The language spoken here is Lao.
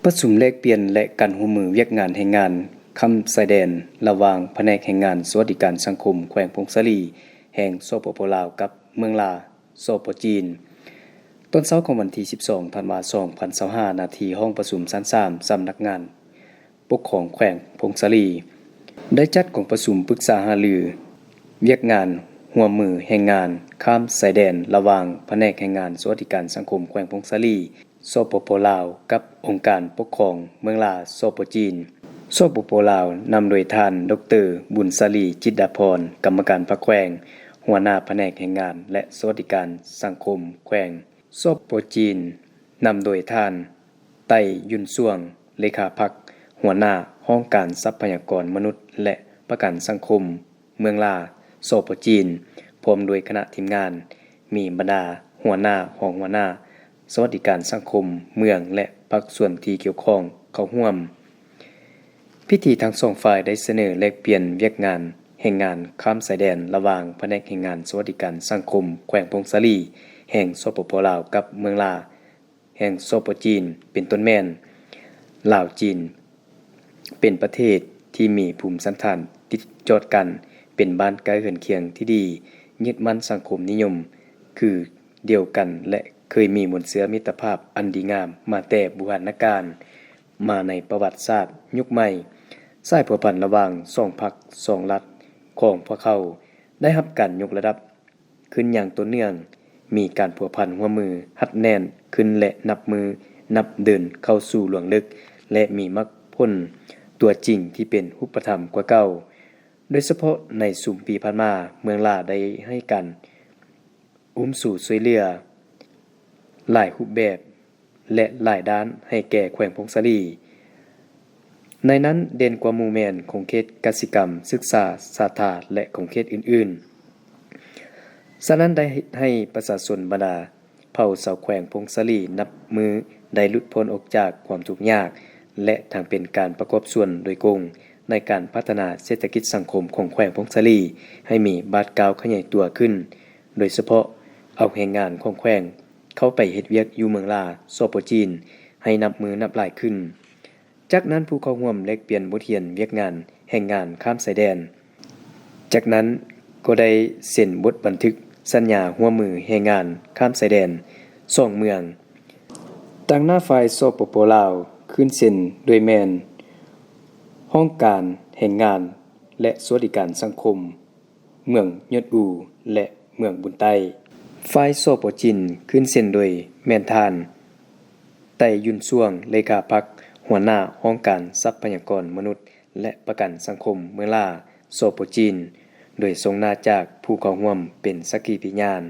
ປະຊຸມແລກປ່ຽນ ແລະ ການຮ່ວມມືວຽກງານແຮງງານຂ້າມຊາຍແດນ ລະຫວ່າງພະແນກແຮງງານ ສະຫວັດດີການສັງຄົມ ແຂວງຜົ້ງສາລີ ແຫ່ງ ສປປ ລາວ ກັບເມືອງລາ ສປ ຈີນ. ຕອນເຊົ້າຂອງວັນທີສິບສອງ ທັນວາ ສອງພັນຊາວຫ້າ ນະທີ່ຫ້ອງປະຊຸມຊັ້ນສາມ ສຳນັກງານປົກຄອງແຂວງຜົ້ງສາລີ ໄດ້ຈັດກອງປະຊຸມປຶກສາຫາລືວຽກງານຮ່ວມມືແຮງງານຂ້າມຊາຍແດນ ລະຫວ່າງພະແນກແຮງງານ ສະຫວັດດີການສັງຄົມ ແຂວງຜົ້ງສາລີ ສປປ ລາວ ກັບອົງການປົກຄອງເມືອງລາ ສປ ຈີນ. ສປປ ລາວ ນຳໂດຍທ່ານ ດຣ ບຸນສາລີ ຈິດດາພອນ ກຳມະການພັກແຂວງ, ຫົວໜ້າພະແນກແຮງງານ ແລະ ສະຫວັດດີການສັງຄົມແຂວງ, ສປ ຈີນ ນຳໂດຍທ່ານ ໄຕ ຍຸນຊ່ວງ ເລຂາພັກ, ຫົວໜ້າຫ້ອງການຊັບພະຍາກອນມະນຸດ ແລະ ປະກັນສັງຄົມ ເມືອງລາ ສປ ຈີນ ພ້ອມດ້ວຍຄະນະທີມງານ, ມີບັນດາຫົວໜ້າ, ຮອງຫົວໜ້າສະຫວັດດີການສັງຄົມເມືອງ ແລະ ພາກສ່ວນທີ່ກ່ຽວຂ້ອງເຂົ້າຮ່ວມ. ພິທີທັງສອງຝ່າຍໄດ້ສະເໜີແລກປ່ຽນວຽກງານແຮງງານຂ້າມຊາຍແດນ ລະຫວ່າງພະແນກແຮງງານສະຫວັດດີການສັງຄົມແຂວງຜົ້ງສາລີ ແຫ່ງ ສປປ ລາວ ກັບເມືອງລາ ແຫ່ງ ສປ ຈີນ ເປັນຕົ້ນແມ່ນ ລາວ-ຈີນ ເປັນປະເທດທີ່ມີພູມສັນຖານຕິດຈອດກັນ, ເປັນບ້ານໃກ້ເຮືອນຄຽງທີ່ດີ, ຍຶດໝັ້ນສັງຄົມນິຍົມຄືດຽວກັນ ແລະ ເຄີຍມີມູນເຊື້ອມິດຕະພາບອັນດີງາມມາແຕ່ບູຮານນະການ, ມາໃນປະຫວັດສາດຍຸກໃໝ່. ສາຍພົວພັນລະຫວ່າງສອງພັກສອງລັດຂອງພວກເຂົາໄດ້ຮັບການຍົກລະດັບ ຂຶ້ນຢ່າງຕໍ່ເນື່ອງ, ມີການພົວພັນຮ່ວມມືຮັດແໜ້ນຂຶ້ນ ແລະ ນັບມື້ນັບເດີນເຂົ້າສູ່ລວງເລິກ ແລະ ມີໝາກຜົນຕົວຈິງທີ່ເປັນຮູບປະທຳກວ່າເກົ່າ, ໂດຍສະເພາະໃນຊຸມປີຜ່ານມາ, ເມືອງລາໄດ້ໃຫ້ການອຸ້ມຊູຊ່ວຍເຫຼືອຫຼາຍຮູບແບບ ແລະ ຫຼາຍດ້ານໃຫ້ແກ່ແຂວງຜົ້ງສາລີ. ໃນນັ້ນເດັ່ນກວ່າໝູ່ແມ່ນຂົງເຂດກະສິກຳ, ສຶກສາ, ສາທາ ແລະ ຂົງເຂດອື່ນໆ. ສະນັ້ນໄດ້ເຮັດໃຫ້ປະຊາຊົນບັນດາເຜົ່າຊາວແຂວງຜົ້ງສາລີນັບມື້ໄດ້ຫຼຸດພົ້ນອອກຈາກຄວາມທຸກຍາກ ແລະ ທັງເປັນການປະກອບສ່ວນໂດຍກົງໃນການພັດທະນາເສດຖະກິດສັງຄົມຂອງແຂວງຜົ້ງສາລີໃຫ້ມີບາດກ້າວຂະຫຍາຍຕົວຂຶ້ນ, ໂດຍສະເພາະເອົາແຮງງານຂອງແຂວງ ເຂົ້າໄປເຮັດວຽກຢູ່ເມືອງລາ ສປ ຈີນ ໃຫ້ນັບມື້ນັບຫຼາຍຂຶ້ນ. ຈາກນັ້ນຜູ້ເຂົ້າຮ່ວມແລກປ່ຽນບົດຮຽນວຽກງານແຮງງານຂ້າມຊາຍແດນ. ຈາກນັ້ນກໍໄດ້ເຊັນບົດບັນທຶກສັນຍາຮ່ວມມືແຮງງານຂ້າມຊາຍແດນສອງເມືອງ. ຕາງໜ້າຝ່າຍ ສປປ ລາວ ຂຶ້ນເຊັນໂດຍແມ່ນຫ້ອງການແຮງງານ ແລະ ສະຫວັດດີການສັງຄົມ ເມືອງຍອດອູ ແລະ ເມືອງບຸນໃຕ້. ຝ່າຍ ສປ ຈີນ ຂຶ້ນເຊັນໂດຍແມ່ນທ່ານ ໄຕ ຍຸນຊ່ວງ ເລຂາພັກ, ຫົວໜ້າຫ້ອງການຊັບພະຍາກອນມະນຸດ ແລະ ປະກັນສັງຄົມເມືອງລາ ສປ ຈີນ ໂດຍຊົງໜ້າຈາກຜູ້ເຂົ້າຮ່ວມເປັນສັກຂີພິຍານ.